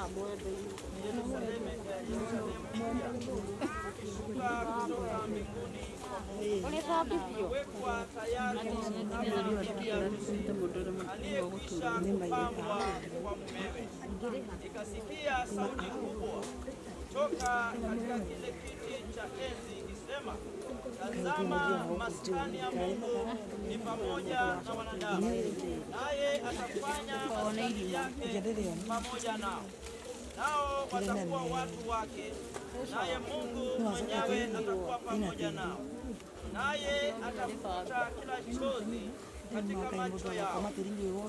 Yerusalemu mpya ukishuka kutoka mbinguni kwa Mungu, wekwa tayari kama bibi harusi aliyekwisha kupambwa kwa mumewe. Nikasikia sauti kubwa kutoka katika kile kiti cha enzi ikisema, tazama, maskani ya Mungu ni pamoja na wanadamu, naye atafanya maskani yake pamoja nao, nao watakuwa watu wake, naye Mungu mwenyewe atakuwa pamoja nao, naye atafuta kila chozi katika macho yao,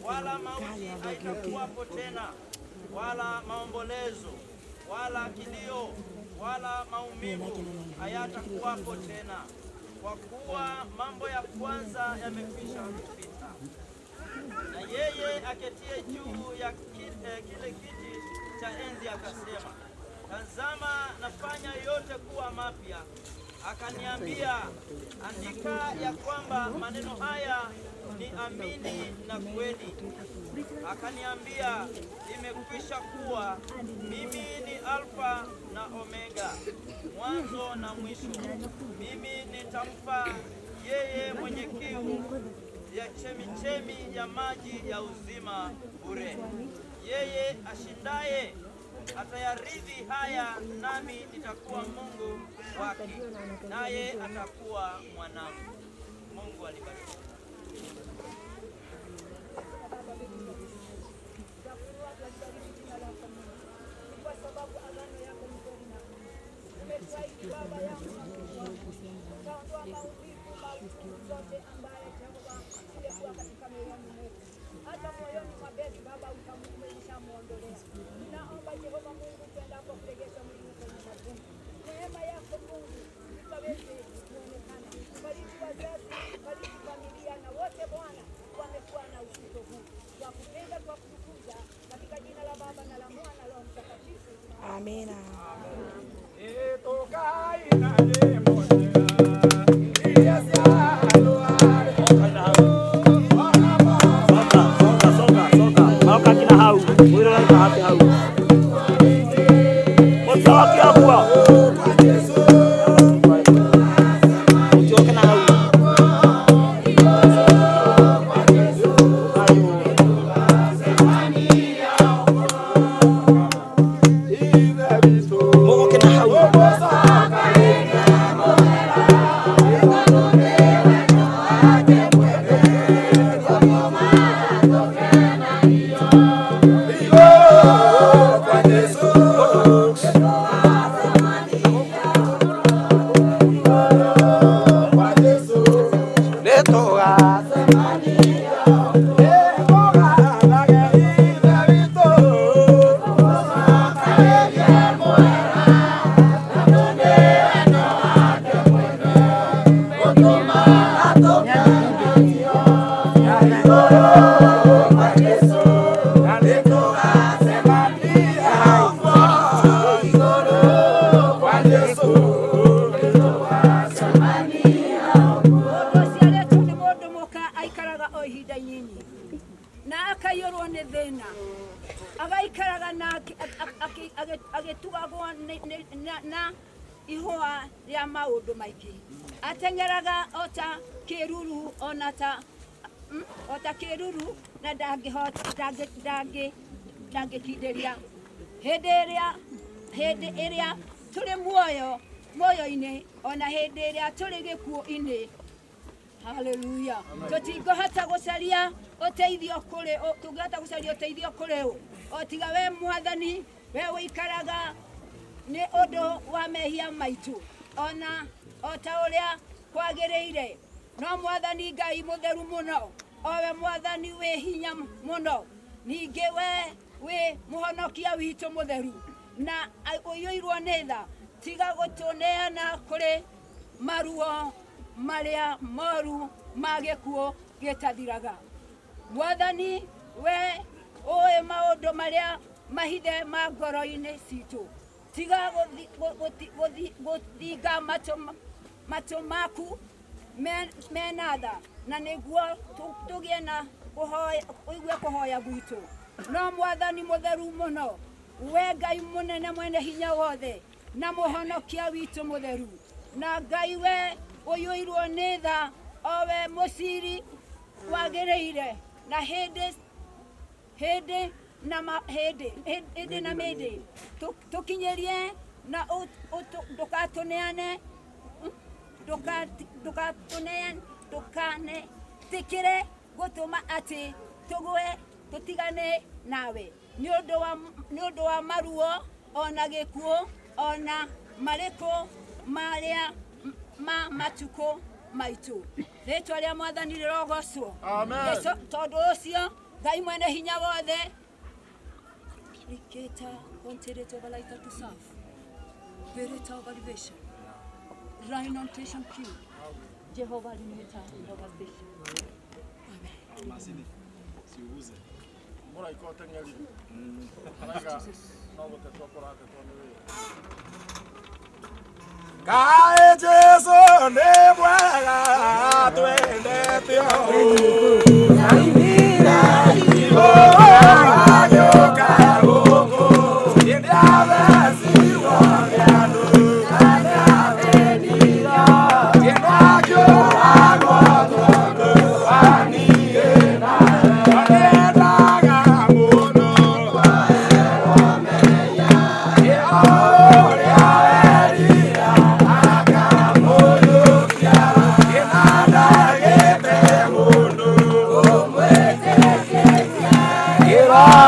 wala mauti haitakuwapo tena, wala maombolezo, wala kilio, wala maumivu hayatakuwapo tena, kwa kuwa mambo ya kwanza yamekwisha kupita. Na yeye aketie juu ya kile kiti cha enzi akasema, tazama, nafanya yote kuwa mapya. Akaniambia, andika ya kwamba maneno haya ni amini na kweli. Akaniambia, imekwisha kuwa. Mimi ni Alfa na Omega, mwanzo na mwisho. Mimi nitampa yeye mwenye kiu ya chemichemi ya maji ya uzima bure. Yeye ashindaye atayarithi haya, nami nitakuwa Mungu wake, naye atakuwa mwanangu. Mungu alibariki. Kwa sababu agano yako ni kweli na umetuahidi Baba yangu utaondoa maumivu, mauchungu zote ambaye Jehova zimekuwa katika mioyoni mwetu, hata moyoni mwa Beti Baba umeshamuondolea. Tunaomba Jehova Mungu, tuendapo kuregesha mwili kwenye mavumbi, neema yako Mungu ikaweze kuonekana. Bariki wazazi, bariki familia na wote Bwana wamekuwa na uzito huu wa kupenda kwa kutukuza katika jina la Baba na la Mwana na Roho Mtakatifu. Amina. Songa, songa, songa, songa. Maoka kina hau. Mwiro laika hapi hau. Mutsoki akwa. Mutsoki na hau. Muoke na hau. Mũndũ ũciarĩtwo nĩ mũndũ mũka aikaraga o ihinda inyinyi na akaiyũrwo nĩ thĩna, agaikaraga na agĩtugagwo na ihũa rĩa maũndũ maingĩ, ateng'eraga o ta kĩruru ona ta o ta kĩruru na ndangĩkindĩria hĩndĩ ĩrĩa tũrĩ muoyo muoyo-inĩ ona hĩndĩ ĩrĩa tũrĩ gĩkuũ-inĩ. Haleluya. Tũtingĩhota gũcaria ũteithio kũrĩ tũngĩhota gũcaria ũteithio kũrĩ ũ o tiga we Mwathani, we ũikaraga nĩ ũndũ wa mehia maitũ ona o ta ũrĩa kwagĩrĩire. No Mwathani Ngai mũtheru mũno, owe Mwathani wĩ hinya mũno, ningĩ we wĩ mũhonokia witũ mũtheru na ũiyũirwo nĩ tha, tiga gũtũneana kũrĩ maruo marĩa moru ma gĩkuũ gĩtathiraga. Mwathani, we ũĩ maũndũ marĩa mahithe ma ngoro-inĩ citũ, tiga gũthinga matũ maku mena tha, na nĩguo tũgĩe na ũigue kũhoya gwitũ. No Mwathani mũtheru mũno, We Ngai mũnene mwene hinya wothe na mũhonokia witũ mũtheru na Ngai we ũiyũirwo nĩ tha o we mũciri wagĩrĩire na hĩndĩ hĩndĩ na hĩndĩ hĩndĩ na mĩndĩ tũkinyĩrie na ndũkatũneane ndũkatũneane ndũkanetĩkĩre gũtũma atĩ tũgwe tũtigane nawe nĩ ũndũ wa maruo ona gĩkuũ ona marĩkũ marĩa ma matukũ maitũ. Rĩtwa rĩa Mwathani rĩrogocwo. Tondũ ũcio Ngai mwene hinya wothe Riketa kontereto balaita to serve. Bereta validation. Rhinotation Q. Jehovah Limeta Validation. Masini siuguze mũraika ũteng'erire araiga no gũtetwo kũratetwo nĩ wĩra. Kaĩ Jesũ nĩ mwega twendete ũũ agĩũka gũkũ hĩndĩ athecirwo nĩ andũ hĩndĩ akĩũragwo tondũ wa niĩ nawe nĩendaga mũno ũrĩa werira akamũiyũkia kĩnandagĩte mũndũ kĩrora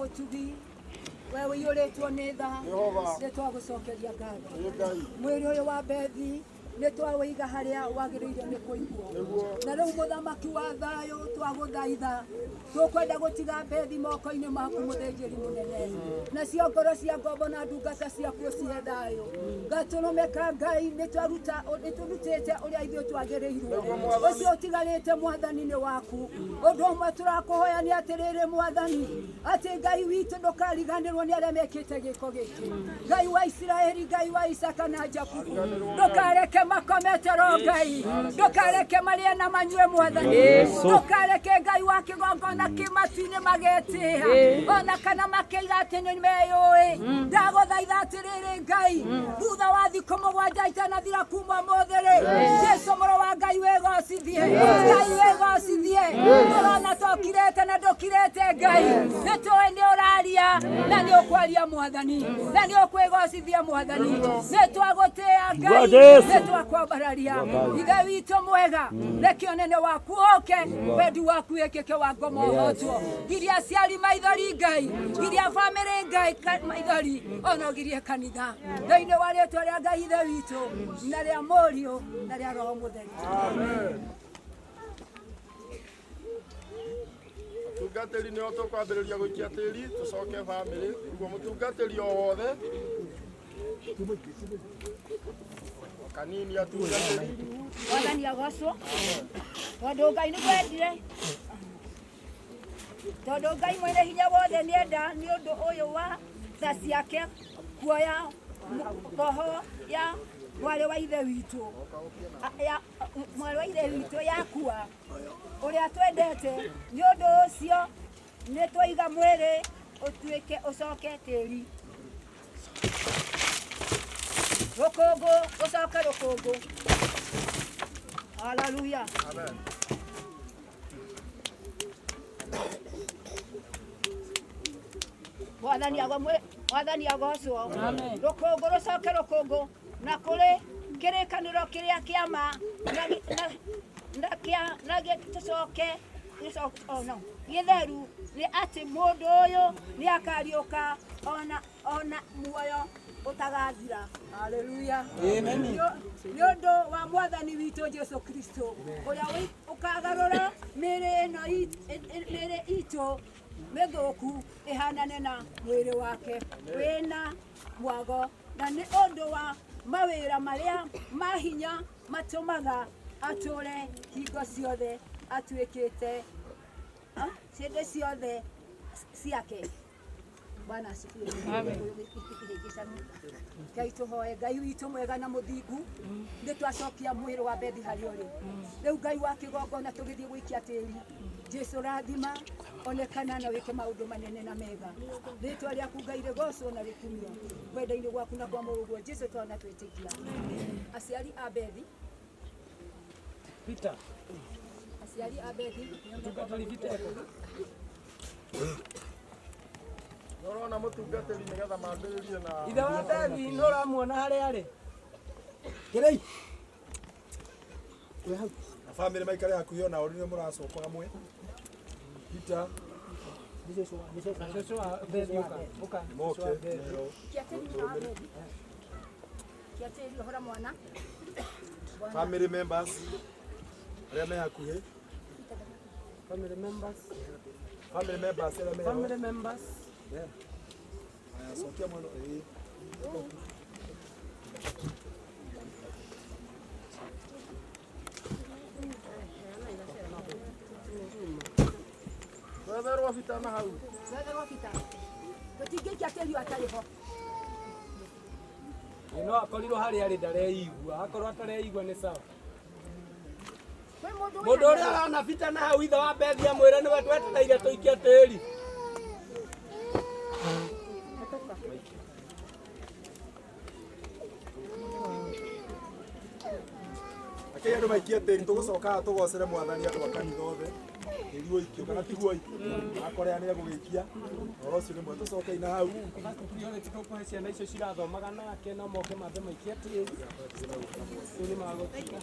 Mũtugi, we ũiyũrĩtwo nĩ tha, nĩ twagũcokeria ngatho. Mwĩrĩ ũyũ wa Bethi nĩ twawĩiga harĩa wagĩrĩire nĩ kũigwo, na rĩu mũthamaki wa thayũ twagũthaitha, tũkwenda gũtiga Bethi moko-inĩ maku mũthĩnjĩri mũnene, nacio ngoro cia ngombo na ndungata ciaku ũcihe thayũ. Gatũrũme ka Ngai, nĩ tũrutĩte ũrĩa ithuĩ twagĩrĩirwo, ũcio ũtigarĩte mwathani nĩ waku. Ũndũ ũmwe tũrakũhoya nĩ atĩrĩrĩ mwathani, atĩ Ngai witũ ndũkariganĩrwo nĩ arĩa mekĩte gĩko gĩkĩ. Ngai wa Isiraeli, Ngai wa Isaka na Jakubu, ndũkareke makome toro Ngai, ndũkareke marĩe na manyue mwathani, ndũkareke Ngai wa kĩgongona kĩmatu-inĩ magetĩĩa ona kana makeiga atĩ nĩ meyũĩ. Ndagũthaitha atĩrĩrĩ Ngai, thutha wa thikũ mũgwanja itanathira kuma ũmũthĩ rĩ, Jesu mũrũ wa Ngai wĩgocithie, Ngai wĩgocithie. Ũrona tokirĩte na ndũkirĩte Ngai, nĩ tũĩ nĩ ũraria na nĩ ũkwaria mwathani, na nĩ ũkwĩgocithia mwathani. Nĩ twagũtĩĩa Ngai, nĩ twakwambararia Ithe witũ mwega, reke ũnene waku ũke, wendi waku wĩkĩke wa ngoma ũhotwo. Giria aciari maithori Ngai, giria bamĩrĩ Ngai maithori, ona ũgirie kanitha, thĩinĩ wa rĩtwa rĩa Ngai Ithe witũ na rĩa Mũriũ na rĩa Roho Mũtheru. Mũtungatĩri nĩo tũkwambĩrĩria gũikia tĩri, tũcoke bamĩrĩ. Ũguo mũtungatĩri o wothe kanini atungatĩri. Mwathani agocwo, tondũ Ngai nĩ kwendire, tondũ Ngai mwene hinya wothe nĩenda nĩ ũndũ ũyũ wa tha ciake kuoya roho ya mwarĩ wa ithe witũ, ya mwarĩ wa ithe witũ yakua ũrĩa twendete. Nĩ ũndũ ũcio nĩ twaiga mwĩrĩ ũtuĩke ũcoke tĩri, rũkũngũ ũcoke rũkũngũ. Haleluya. Amen. Mwathani agocwo. Rũkũngũ rũcoke rũkũngũ, na kũrĩ kĩrĩkanĩro kĩrĩa kĩa ma na kĩa na tũcoke oh no gĩtheru, nĩ atĩ mũndũ ũyũ nĩ akariũka ona muoyo ũtagathira. Haleluya. Nĩ ũndũ wa mwathani witũ Jesu Kristo, ũrĩa ũkagarũra mĩĩrĩ ĩno mĩĩrĩ itũ mĩthũku ĩhanane na mwĩrĩ wake wĩna mwago, na nĩ ũndũ wa mawĩra marĩa ma hinya matũmaga atũre hingo ciothe atuĩkĩte ciĩndĩ ciothe ciake. Bwana asifiwe. Ngai tũhoe, Ngai witũ mwega na mũthingu, nĩ twacokia mwĩrĩ wa Bethi harĩ ũrĩ. Rĩu Ngai wa kĩgongona tũgĩthiĩ gũikia tĩri, Jesu rathima, onekana na wĩke maũndũ manene na mega. Rĩtwa rĩaku Ngai rĩgocwo na rĩkumio, kwenda-inĩ gwaku na kwa mũrũguo Jesu twana twĩtĩkia. Aciari a Bethi, Peter, aciari a Bethi, mũtungatĩri Peter eko. Nĩũrona mũtungatĩri nĩgetha mambĩrĩrie na Ithe wa Bethi nĩ ũramuona harĩa arĩ? Kĩrĩi. Na bamĩrĩ maikare hakuhĩ ona o rĩrĩa mũracoka hamwe. Peter, Cũcũ wa Bethi ũka. Ũka. moke. Kia tĩri wa Bethi. Kia tĩri ũhora mwana. Family members arĩa me hakuhĩ. Family members. Family members arĩa me Family members. Haya, cokia mwena ĩĩ. Twetherwo Peter na hau. Twetherwo Peter. Tũtingĩikia tĩri atarĩ ho. Ĩ no akorirwo harĩa arĩ ndareigua, akorwo atareigua nĩ sawa. Kwĩ mũndũ Mũndũ ũrĩa arona Peter na hau ithe wa Bethi amwĩre nĩwe twetereire tũikie tĩri. Rekei andũ maikie tĩri, tũgũcoka haha tũgocere mwathani andũ a kanitha othe. Tĩri ũikio kana tiguo akorea nĩ egũgĩikia. Ũhoro ũcio nĩ mwega, tũcokei na hau. First priority tũkũhe ciana icio cirathomaga nake no moke mambe maikie tĩri. Rĩu nĩ magũtiga.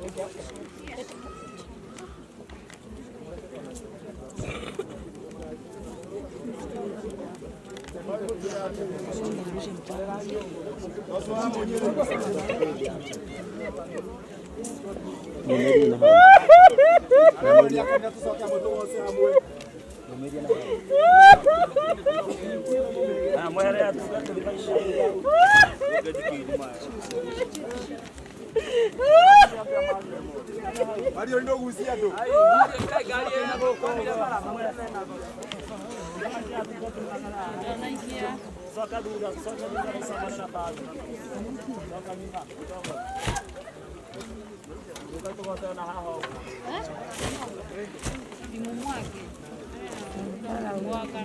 Mario ndo gucia andu. Mwaka.